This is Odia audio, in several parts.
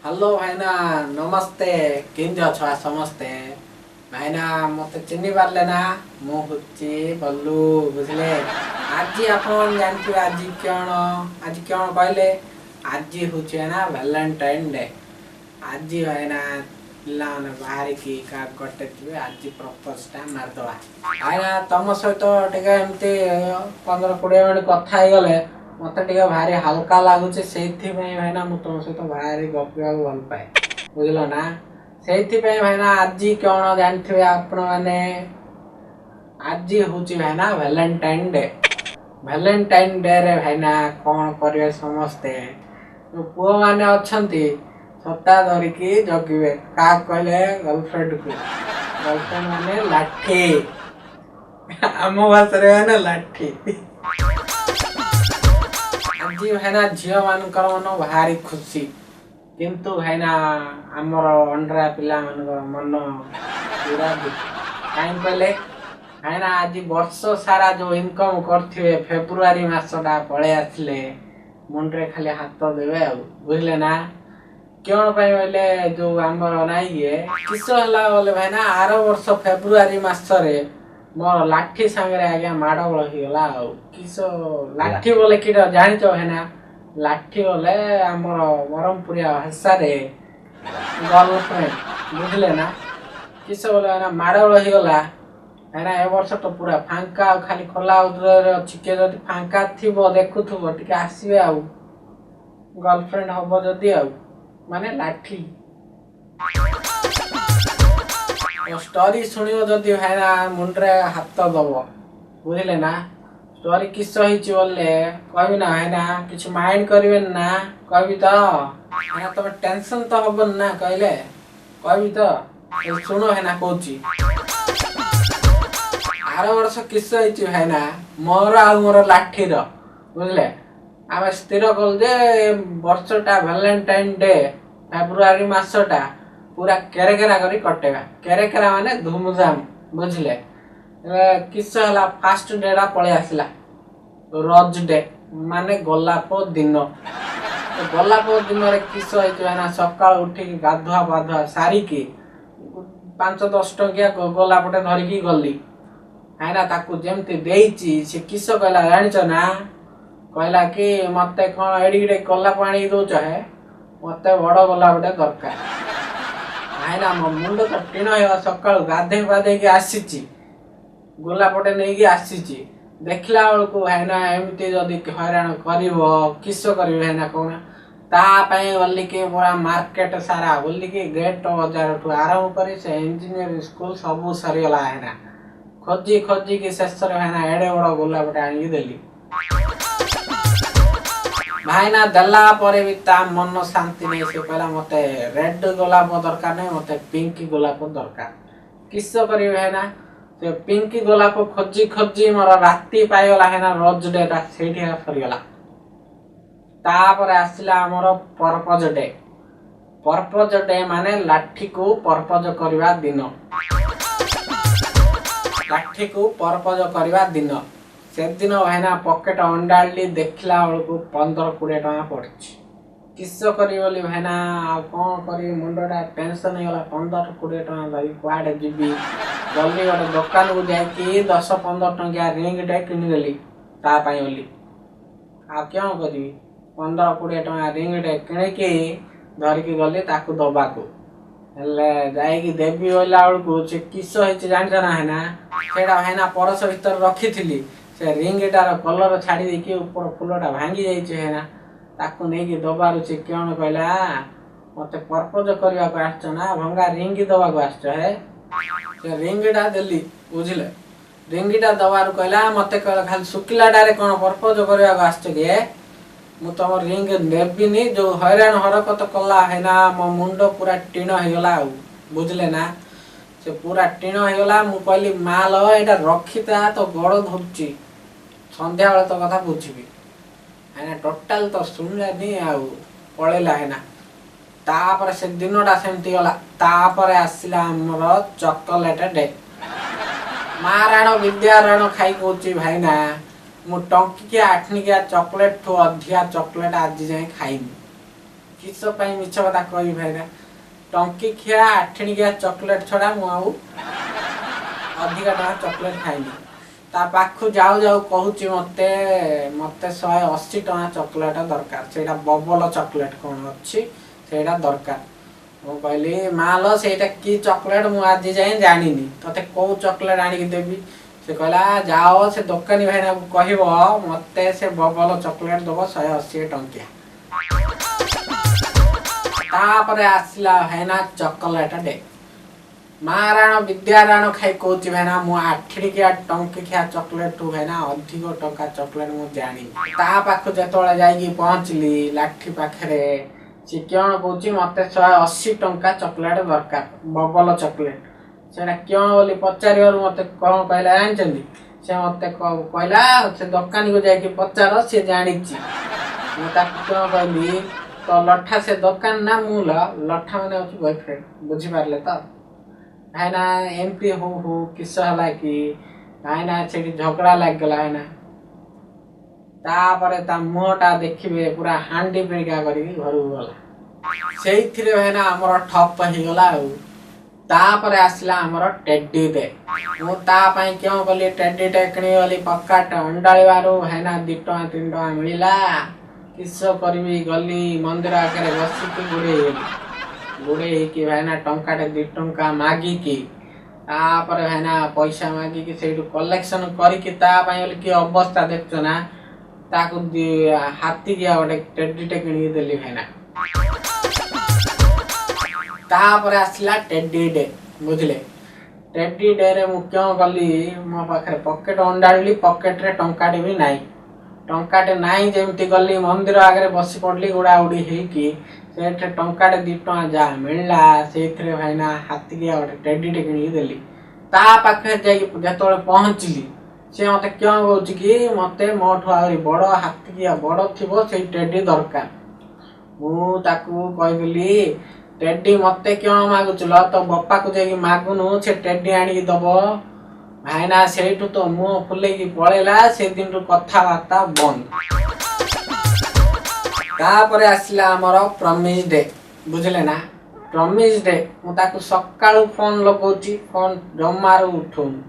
ହ୍ୟାଲୋ ଭାଇନା, ନମସ୍ତେ। କେମିତି ଅଛ ସମସ୍ତେ? ଭାଇନା, ମତେ ଚିହ୍ନି ପାରିଲେ ନା? ମୁଁ ହଉଛି ବଲୁ, ବୁଝିଲେ? ଆଜି ଆପଣ ଜାଣିଥିବେ ଆଜି କଣ। ଆଜି କଣ କହିଲେ? ଆଜି ହଉଛି ଭାଇନା ଭାଲେଣ୍ଟାଇନ୍ ଡେ। ଆଜି ଭାଇନା ପିଲାମାନେ ବାହାରିକି କାହା ଗୋଟେ ଯିବେ, ଆଜି ପ୍ରପୋଜଟା ମାରିଦବା। ଭାଇନା, ତମ ସହିତ ଟିକେ ଏମିତି 15-20 ମିନିଟ୍ କଥା ହେଇଗଲେ ମତେ ଟିକେ ଭାରି ହାଲକା ଲାଗୁଛି। ସେଇଥିପାଇଁ ଭାଇନା ମୁଁ ତମ ସହିତ ଭାରି ଗପିବାକୁ ଭଲ ପାଏ, ବୁଝିଲ ନା? ସେଇଥିପାଇଁ ଭାଇନା, ଆଜି କଣ ଜାଣିଥିବେ ଆପଣମାନେ? ଆଜି ହଉଛି ଭାଇନା ଭାଲେଣ୍ଟାଇନ୍ ଡେ। ଭାଲେଣ୍ଟାଇନ୍ ଡେରେ ଭାଇନା କଣ କରିବେ ସମସ୍ତେ? ଯୋଉ ପୁଅମାନେ ଅଛନ୍ତି, ଛତା ଧରିକି ଜଗିବେ। କାହାକୁ କହିଲେ? ଗର୍ଲଫ୍ରେଣ୍ଡକୁ। ଗର୍ଲଫ୍ରେଣ୍ଡ ମାନେ ଲାଠି, ଆମ ଭାଷାରେ ମାନେ ଲାଠି। ଆଜି ଭାଇନା ଝିଅ ମାନଙ୍କର ମନ ଭାରି ଖୁସି, କିନ୍ତୁ ଭାଇନା ଆମର ଅଣ୍ଡ୍ରା ପିଲାମାନଙ୍କର ମନ ପୁରା ଦୁଃଖ। କାହିଁ କହିଲେ ଭାଇନା, ଆଜି ବର୍ଷ ସାରା ଯୋଉ ଇନକମ୍ କରିଥିବେ, ଫେବୃଆରୀ ମାସଟା ପଳେଇ ଆସିଲେ ମୁଣ୍ଡରେ ଖାଲି ହାତ ଦେବେ ଆଉ, ବୁଝିଲେ ନା? କଣ ପାଇଁ ବୋଇଲେ ଯୋଉ ଆମର ନାଇଁ ଇଏ କିସ ହେଲା ବୋଲେ ଭାଇନା, ଆର ବର୍ଷ ଫେବୃଆରୀ ମାସରେ ମୋର ଲାଠି ସାଙ୍ଗରେ ଆଜ୍ଞା ମାଡ଼ଗୋଳ ହେଇଗଲା। ଆଉ କିସ ଲାଠି ବୋଲେ କିଟା ଜାଣିଛ ଭାଇନା? ଲାଠି ବୋଲେ ଆମର ବ୍ରହ୍ମପୁରିଆ ଭାଷାରେ ଗର୍ଲଫ୍ରେଣ୍ଡ, ବୁଝିଲେ ନା? କିସ ବୋଲେ ଭାଇନା, ମାଡ଼ଗୋଳ ହେଇଗଲା। ଭାଇନା, ଏ ବର୍ଷ ତ ପୁରା ଫାଙ୍କା ଆଉ ଖାଲି ଖୋଲା ଉଦ୍ରରେ ଅଛି। କିଏ ଯଦି ଫାଙ୍କା ଥିବ, ଦେଖୁଥିବ, ଟିକେ ଆସିବେ ଆଉ, ଗର୍ଲଫ୍ରେଣ୍ଡ ହବ ଯଦି, ଆଉ ମାନେ ଲାଠି। ଷ୍ଟୋରି ଶୁଣିବ ଯଦି ଭାଇନା ମୁଣ୍ଡରେ ହାତ ଦବ, ବୁଝିଲେ ନା? ଷ୍ଟୋରି କିସ ହେଇଛି ବୋଲେ କହିବି ନା ଭାଇନା? କିଛି ମାଇଣ୍ଡ କରିବେନି ନା? କହିବି ତ ଭାଇନା, ତମେ ଟେନସନ ତ ହବନି ନା କହିଲେ? କହିବି ତ, ଶୁଣ ଭାଇନା, କହୁଛି। ଆର ବର୍ଷ କିସ ହେଇଛି ଭାଇନା, ମୋର ଆଉ ମୋର ଲାଠିର, ବୁଝିଲେ, ଆମେ ସ୍ଥିର କଲୁ ଯେ ବର୍ଷଟା ଭାଲେଣ୍ଟାଇନ୍ ଡେ ଫେବୃଆରୀ ମାସଟା ପୁରା କେରେକେରା କରି କଟେଇବା। କେରେକେରା ମାନେ ଧୁମଧାମ, ବୁଝିଲେ? କିସ ହେଲା, ଫାଷ୍ଟ ଡେଟା ପଳେଇ ଆସିଲା ରୋଜ ଡେ, ମାନେ ଗୋଲାପ ଦିନ। ଗୋଲାପ ଦିନରେ କିସ ହେଇଛି ଭାଇନା, ସକାଳୁ ଉଠିକି ଗାଧୁଆ ପାଧୁଆ ସାରିକି 5-10 ଟଙ୍କିଆ ଗୋଲାପଟେ ଧରିକି ଗଲି ଭାଇନା। ତାକୁ ଯେମିତି ଦେଇଛି, ସେ କିସ କହିଲା ଜାଣିଛ ନା? କହିଲା କି ମତେ କଣ ଏଡ଼ିକି ଗୋଲାପ ଆଣିକି ଦଉଛ ହେ? ମତେ ବଡ ଗୋଲାପଟେ ଦରକାର। ଭାଇନା, ମୋ ମୁଣ୍ଡ ତ ଟିଣ ହେଇଗଲା। ସକାଳୁ ଗାଧେଇ ପାଧେଇକି ଆସିଛି, ଗୋଲାପଟେ ନେଇକି ଆସିଛି, ଦେଖିଲା ବେଳକୁ ଭାଇନା ଏମିତି ଯଦି ହଇରାଣ କରିବ, କିସ କରିବି ଭାଇନା କହୁନା? ତା ପାଇଁ ବୋଲିକି ପୁରା ମାର୍କେଟ ସାରା ବୁଲିକି, ଗେଟ୍ ବଜାରଠୁ ଆରମ୍ଭ କରି ସେ ଇଞ୍ଜିନିୟରିଂ ସ୍କୁଲ ସବୁ ସରିଗଲା ଭାଇନା। ଖୋଜି ଖୋଜିକି ଶେଷରେ ଭାଇନା ଏଡ଼େ ବଡ଼ ଗୋଲାପଟେ ଆଣିକି ଦେଲି ଭାଇନା। ଦେଲା ପରେ ବି ତା ମନ ଶାନ୍ତି ନାହିଁ। ସେ କହିଲା ମତେ ରେଡ୍ ଗୋଲାପ ଦରକାର ନାହିଁ, ମତେ ପିଙ୍କ ଗୋଲାପ ଦରକାର। କିସ କରିବି ଭାଇନା, ସେ ପିଙ୍କ ଗୋଲାପ ଖୋଜି ଖୋଜି ମୋର ରାତି ପାଇଗଲା ଭାଇନା। ରୋଜ ଡେଟା ସେଇଠି ସରିଗଲା। ତାପରେ ଆସିଲା ଆମର ପରପୋଜ ଡେ। ପରପୋଜ ଡେ ମାନେ ଲାଠିକୁ ପରପୋଜ କରିବା ଦିନ। ଲାଠିକୁ ପରପୋଜ କରିବା ଦିନ। ସେଦିନ ଭାଇନା ପକେଟ ଅଣ୍ଡାଳିଲି, ଦେଖିଲା ବେଳକୁ 15-20 ଟଙ୍କା ପଡ଼ିଛି। କିସ କରିବି ବୋଲି ଭାଇନା, ଆଉ କଣ କରିବି, ମୁଣ୍ଡଟା ଟେନସନ୍ ହେଇଗଲା। 15-20 ଟଙ୍କା ଧରି କୁଆଡ଼େ ଯିବି? ଗଲି ଗୋଟେ ଦୋକାନକୁ, ଯାଇକି 10-15 ଟଙ୍କିଆ ରିଙ୍ଗଟେ କିଣିଦେଲି ତା ପାଇଁ ବୋଲି। ଆଉ କଣ କରିବି? 15-20 ଟଙ୍କା ରିଙ୍ଗଟେ କିଣିକି ଧରିକି ଗଲି ତାକୁ ଦବାକୁ। ହେଲେ ଯାଇକି ଦେବି ବୋଇଲା ବେଳକୁ ସେ କିସ ହେଇଛି ଜାଣିଛ ନା ଭାଇନା? ସେଇଟା ଭାଇନା ପରସ ଭିତରେ ରଖିଥିଲି, ସେ ରିଙ୍ଗଟାର କଲର ଛାଡ଼ି ଦେଇକି ଉପର ଫୁଲଟା ଭାଙ୍ଗି ଯାଇଛି ଭାଇନା। ତାକୁ ନେଇକି ଦବାରୁ ସେ କଣ କହିଲା? ମତେ ପରପୋଜ କରିବାକୁ ଆସିଛ ନା ଭଙ୍ଗା ରିଙ୍ଗ ଦବାକୁ ଆସିଛ ହେ? ସେ ରିଙ୍ଗଟା ଦେଲି, ବୁଝିଲେ? ରିଙ୍ଗଟା ଦବାରୁ କହିଲା ମତେ, କହିଲା ଖାଲି ଶୁଖିଲାଟାରେ କଣ ପରପୋଜ କରିବାକୁ ଆସିଛ କି ହେ? ମୁଁ ତମ ରିଙ୍ଗ ନେବିନି। ଯୋଉ ହଇରାଣ ହରକତ କଲା ଭାଇନା, ମୋ ମୁଣ୍ଡ ପୁରା ଟିଣ ହେଇଗଲା ଆଉ, ବୁଝିଲେ ନା? ସେ ପୁରା ଟିଣ ହେଇଗଲା। ମୁଁ କହିଲି, ମା ଲ, ଏଇଟା ରଖିତା, ତ ଗୋଡ଼ ଧରୁଛି, ସନ୍ଧ୍ୟାବେଳେ ତୋ କଥା ବୁଝିବି। ଭାଇନା, ଟୋଟାଲ ତ ଶୁଣିଲାନି ଆଉ ପଳେଇଲା ଭାଇନା। ତାପରେ ସେ ଦିନଟା ସେମିତି ଗଲା। ତାପରେ ଆସିଲା ଆମର ଚକୋଲେଟ ଡେ। ମା ରାଣ ବିଦ୍ୟା ରାଣ ଖାଇ କହୁଛି ଭାଇନା, ମୁଁ ଟଙ୍କିକିଆ ଆଠଣିକିଆ ଚକୋଲେଟ ଠୁ ଅଧିକା ଚକୋଲେଟ ଆଜି ଯାଏଁ ଖାଇନି। କିସ ପାଇଁ ମିଛ କଥା କହିବି ଭାଇନା? ଟଙ୍କିଖିଆ ଆଠିଣିକିଆ ଚକୋଲେଟ୍ ଛଡ଼ା ମୁଁ ଆଉ ଅଧିକା ଟଙ୍କା ଚକୋଲେଟ୍ ଖାଇନି। ତା ପାଖକୁ ଯାଉ ଯାଉ କହୁଛି ମୋତେ ମୋତେ 180 ଟଙ୍କା ଚକୋଲେଟ୍ ଦରକାର, ସେଇଟା ବବଲ ଚକୋଲେଟ୍ କ'ଣ ଅଛି ସେଇଟା ଦରକାର। ମୁଁ କହିଲି ମା ଲୋ ସେଇଟା କି ଚକୋଲେଟ୍ ମୁଁ ଆଜି ଯାଏଁ ଜାଣିନି, ତୋତେ କୋଉ ଚକୋଲେଟ୍ ଆଣିକି ଦେବି? ସେ କହିଲା ଯାଅ ସେ ଦୋକାନୀ ଭାଇନାକୁ କହିବ ମୋତେ ସେ ବବଲ ଚକୋଲେଟ୍ ଦେବ 180 ଟଙ୍କିଆ। ତାପରେ ଆସିଲା ଭାଇନା ଚକୋଲେଟ୍ ଡେ। ମା ରାଣ ବିଦ୍ୟା ରାଣ ଖାଇ କହୁଛି ଭାଇନା ମୁଁ ଆଠିଣିକିଆ ଟଙ୍କିଖିଆ ଚକୋଲେଟ୍ଠୁ ଭାଇନା ଅଧିକ ଟଙ୍କା ଚକୋଲେଟ୍ ମୁଁ ଜାଣିନି। ତା ପାଖକୁ ଯେତେବେଳେ ଯାଇକି ପହଞ୍ଚିଲି ଲାଠି ପାଖରେ, ସେ କ'ଣ କହୁଛି ମୋତେ 180 ଟଙ୍କା ଚକୋଲେଟ୍ ଦରକାର, ବବଲ ଚକୋଲେଟ୍। ସେଇଟା କ'ଣ ବୋଲି ପଚାରିବାରୁ ମୋତେ କ'ଣ କହିଲା ଜାଣିଛନ୍ତି? ସେ ମୋତେ କହିଲା ସେ ଦୋକାନୀକୁ ଯାଇକି ପଚାର, ସେ ଜାଣିଛି। ମୁଁ ତାକୁ କ'ଣ କହିଲି, ତ ଲଠା ସେ ଦୋକାନ ନା ମୁଁ ଲଠା ମାନେ ହେଉଛି ବୟଫ୍ରେଣ୍ଡ, ବୁଝିପାରିଲେ ତ ଭାଇନା? ଏମିତି ହଉ ହଉ କିସ ହେଲା କି ଭାଇନା ସେଠି ଝଗଡ଼ା ଲାଗିଗଲା ଭାଇନା। ତାପରେ ତା ମୁହଁଟା ଦେଖିବେ ପୁରା ହାଣ୍ଡି ପିଡ଼ିକା କରିକି ଘରକୁ ଗଲା। ସେଇଥିରେ ଭାଇନା ଆମର ଠପ୍ ହେଇଗଲା। ଆଉ ତାପରେ ଆସିଲା ଆମର ଟେଡି ଡେ। ମୁଁ ତା ପାଇଁ କେଉଁ କଲି, ଟେଡିଟେ କିଣିଗଲି। ପକାଟ ଅଣ୍ଡାଳିବାରୁ ଭାଇନା 2 ଟଙ୍କା 3 ଟଙ୍କା ମିଳିଲା। କିସ କରିବି, ଗଲି ମନ୍ଦିର ଆଗରେ ବସିକି ଗୁଡ଼େଇ ହେଇଗଲି। ଗୁଡ଼େଇ ହେଇକି ଭାଇନା ଟଙ୍କାଟେ 2 ଟଙ୍କା ମାଗିକି, ତାପରେ ଭାଇନା ପଇସା ମାଗିକି ସେଇଠୁ କଲେକ୍ସନ କରିକି ତା ପାଇଁ ବୋଲି କି ଅବସ୍ଥା ଦେଖୁଛ ନା, ତାକୁ ହାତିକିଆ ଗୋଟେ ଟେଡିଟେ କିଣିକି ଦେଲି ଭାଇନା। ତାପରେ ଆସିଲା ଟେଡି ଡେ, ବୁଝିଲେ? ଟେଡି ଡେରେ ମୁଁ କ'ଣ କଲି, ମୋ ପାଖରେ ପକେଟ ଅଣ୍ଡାଳିଲି, ପକେଟରେ ଟଙ୍କାଟେ ବି ନାହିଁ। ଟଙ୍କାଟେ ନାହିଁ ଯେମିତି ଗଲି ମନ୍ଦିର ଆଗରେ ବସି ପଡ଼ିଲି ଗୁଡ଼ାଗୁଡ଼ି ହେଇକି। ସେଇଠି ଟଙ୍କାଟେ 2 ଟଙ୍କା ଯାହା ମିଳିଲା ସେଇଥିରେ ଭାଇନା ହାତିକିଆ ଗୋଟେ ଟେଡିଟେ କିଣିକି ଦେଲି। ତା ପାଖରେ ଯାଇକି ଯେତେବେଳେ ପହଞ୍ଚିଲି, ସେ ମୋତେ କ'ଣ କହୁଛି କି ମୋତେ ମୋଠୁ ଆହୁରି ବଡ଼ ହାତିକିଆ ବଡ଼ ଥିବ ସେଇ ଟେଡି ଦରକାର। ମୁଁ ତାକୁ କହିଦେଲି ଟେଡି ମୋତେ କ'ଣ ମାଗୁଛୁ ଲ, ତୋ ବପାକୁ ଯାଇକି ମାଗୁନୁ, ସେ ଟେଡି ଆଣିକି ଦବ। ଭାଇନା ସେଇଠୁ ତ ମୁହଁ ଫୁଲେଇକି ପଳେଇଲା। ସେଦିନଠୁ କଥାବାର୍ତ୍ତା ବନ୍ଦ। ତାପରେ ଆସିଲା ଆମର ପ୍ରମିସ୍ ଡେ, ବୁଝିଲେ ନା? ପ୍ରମିସ୍ ଡେ ମୁଁ ତାକୁ ସକାଳୁ ଫୋନ୍ ଲଗାଉଛି, ଫୋନ୍ ଜମାରୁ ଉଠଉନି।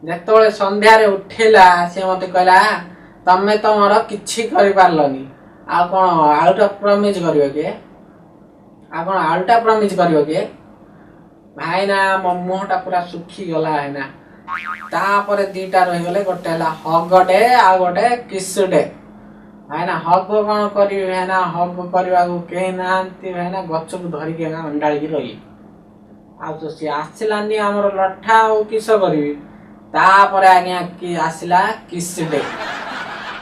ଯେତେବେଳେ ସନ୍ଧ୍ୟାରେ ଉଠେଇଲା, ସେ ମୋତେ କହିଲା ତମେ ତ ମୋର କିଛି କରିପାରିଲନି, ଆଉ କ'ଣ ଆଳୁଟା ପ୍ରମିସ୍ କରିବ କିଏ? ଆଉ କ'ଣ ଆଳୁଟା ପ୍ରମିସ୍ କରିବ କିଏ? ଭାଇନା ମୋ ମୁହଁଟା ପୁରା ଶୁଖିଗଲା ଭାଇନା। ତାପରେ 2ଟା ରହିଗଲେ, ଗୋଟେ ହେଲା ହଗ ଡେ ଆଉ ଗୋଟେ କିସ୍ ଡେ। ଭାଇନା ହଗ କ'ଣ କରିବି ଭାଇନା, ହଗ କରିବାକୁ କେହି ନାହାନ୍ତି ଭାଇନା, ଗଛକୁ ଧରିକି ଅଣ୍ଡାଳିକି ରହିଲି। ଆଉ ତ ସିଏ ଆସିଲାନି ଆମର ଲଠା, ଆଉ କିସ କରିବି? ତାପରେ ଆଜ୍ଞା କି ଆସିଲା କିସ୍ ଡେ।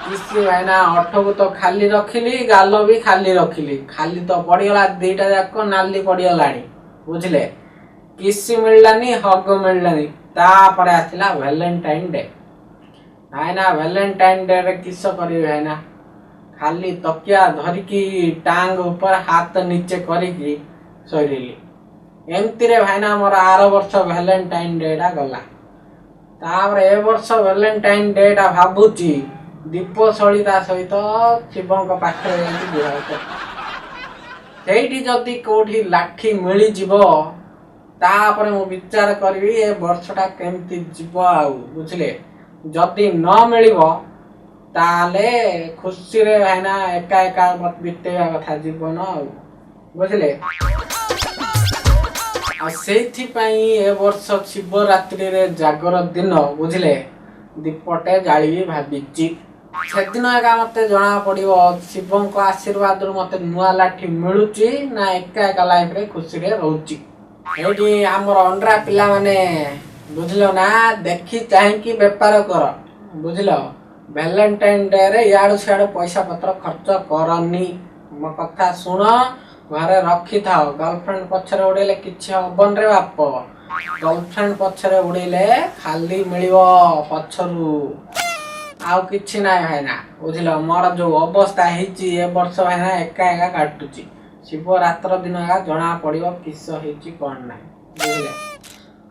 କିସ୍ ଭାଇନା ଅଠକୁ ତ ଖାଲି ରଖିଲି, ଗାଲ ବି ଖାଲି ରଖିଲି, ଖାଲି ତ ପଡ଼ିଗଲା, 2ଟା ଯାକ ନାଲି ପଡ଼ିଗଲାଣି, ବୁଝିଲେ? କିସ୍ ମିଳିଲାନି, ହଗ ମିଳିଲାନି। ତାପରେ ଆସିଲା ଭ୍ୟାଲେଣ୍ଟାଇନ୍ ଡେ। ଭାଇନା ଭ୍ୟାଲେଣ୍ଟାଇନ୍ ଡେରେ କିସ କରିବି ଭାଇନା, ଖାଲି ତକିଆ ଧରିକି ଟାଙ୍ଗ ଉପରେ ହାତ ନିଚେ କରିକି ଶୋଇରହିଲି। ଏମିତିରେ ଭାଇନା ମୋର ଆର ବର୍ଷ ଭ୍ୟାଲେଣ୍ଟାଇନ୍ ଡେଟା ଗଲା। ତାପରେ ଏ ବର୍ଷ ଭ୍ୟାଲେଣ୍ଟାଇନ୍ ଡେଟା ଭାବୁଛି ଦୀପ ସଳିତା ସହିତ ଶିବଙ୍କ ପାଖରେ ଯାଇକି ବିବାହ କରିବି। ସେଇଠି ଯଦି କୋଉଠି ଲାଠି ମିଳିଯିବ, ତାପରେ ମୁଁ ବିଚାର କରିବି ଏ ବର୍ଷଟା କେମିତି ଯିବ ଆଉ, ବୁଝିଲେ? ଯଦି ନ ମିଳିବ ତାହେଲେ ଖୁସିରେ ଭାଇନା ଏକା ଏକା ବିତେଇବା କଥା ଜୀବନ ଆଉ, ବୁଝିଲେ? ଆଉ ସେଇଥିପାଇଁ ଏ ବର୍ଷ ଶିବରାତ୍ରିରେ ଜାଗର ଦିନ, ବୁଝିଲେ, ଦୀପଟେ ଜାଳିବି ଭାବିଛି। ସେଦିନ ଏକା ମୋତେ ଜଣା ପଡ଼ିବ ଶିବଙ୍କ ଆଶୀର୍ବାଦରୁ ମୋତେ ନୂଆ ଲାଠି ମିଳୁଛି ନା ଏକା ଏକା ଲାଇଫରେ ଖୁସିରେ ରହୁଛି। ଏଇଠି ଆମର ଅଣ୍ଡ୍ରା ପିଲାମାନେ, ବୁଝିଲ ନା, ଦେଖି ଚାହିଁକି ବେପାର କର, ବୁଝିଲ? ଭ୍ୟାଲେଣ୍ଟାଇନ୍ ଡେରେ ଇଆଡ଼ୁ ସିଆଡ଼ୁ ପଇସା ପତ୍ର ଖର୍ଚ୍ଚ କରନି। ମୋ କଥା ଶୁଣ, ଘରେ ରଖିଥାଅ। ଗର୍ଲଫ୍ରେଣ୍ଡ ପଛରେ ଉଡ଼େଇଲେ କିଛି ହବନି ରେ ବାପ। ଗର୍ଲଫ୍ରେଣ୍ଡ ପଛରେ ଉଡ଼େଇଲେ ଖାଲି ମିଳିବ ପଛରୁ, ଆଉ କିଛି ନାହିଁ ଭାଇନା, ବୁଝିଲ? ମୋର ଯୋଉ ଅବସ୍ଥା ହେଇଛି ଏ ବର୍ଷ ଭାଇନା, ଏକା ଏକା କାଟୁଛି। ଶିବରାତ୍ର ଦିନ ଏକା ଜଣା ପଡ଼ିବ କିସ ହେଇଛି କ'ଣ ନାହିଁ, ବୁଝିଲେ?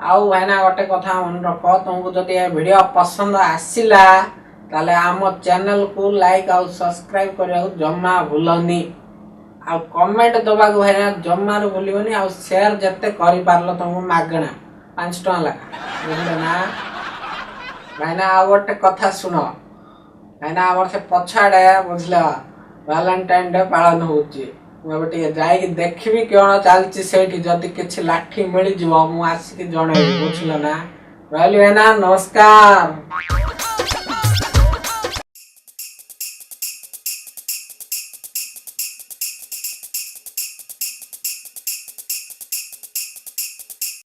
ଆଉ ଭାଇନା ଗୋଟେ କଥା ମନେ ରଖ, ତୁମକୁ ଯଦି ଏ ଭିଡ଼ିଓ ପସନ୍ଦ ଆସିଲା ତାହେଲେ ଆମ ଚ୍ୟାନେଲକୁ ଲାଇକ୍ ଆଉ ସବସ୍କ୍ରାଇବ୍ କରିବାକୁ ଜମା ଭୁଲନି। ଆଉ କମେଣ୍ଟ ଦେବାକୁ ଭାଇନା ଜମାରୁ ଭୁଲିବନି। ଆଉ ସେୟାର ଯେତେ କରିପାରିଲ ତମକୁ ମାଗଣା 5 ଟଙ୍କା ଲେଖା, ବୁଝିଲ ନା ଭାଇନା? ଆଉ ଗୋଟେ କଥା ଶୁଣ ଭାଇନା, ଆମର ସେ ପଛଆଡ଼େ ବୁଝିଲ ଭାଲେଣ୍ଟାଇନ୍ ଡେ ପାଳନ ହେଉଛି। ମୁଁ ଏବେ ଟିକେ ଯାଇକି ଦେଖିବି କ'ଣ ଚାଲିଛି ସେଇଠି, ଯଦି କିଛି ଲାଠି ମିଳିଯିବ ମୁଁ ଆସିକି ଜଣେଇବି, ବୁଝିଲ ନା? ରହିଲି ଭାଇନା, ନମସ୍କାର।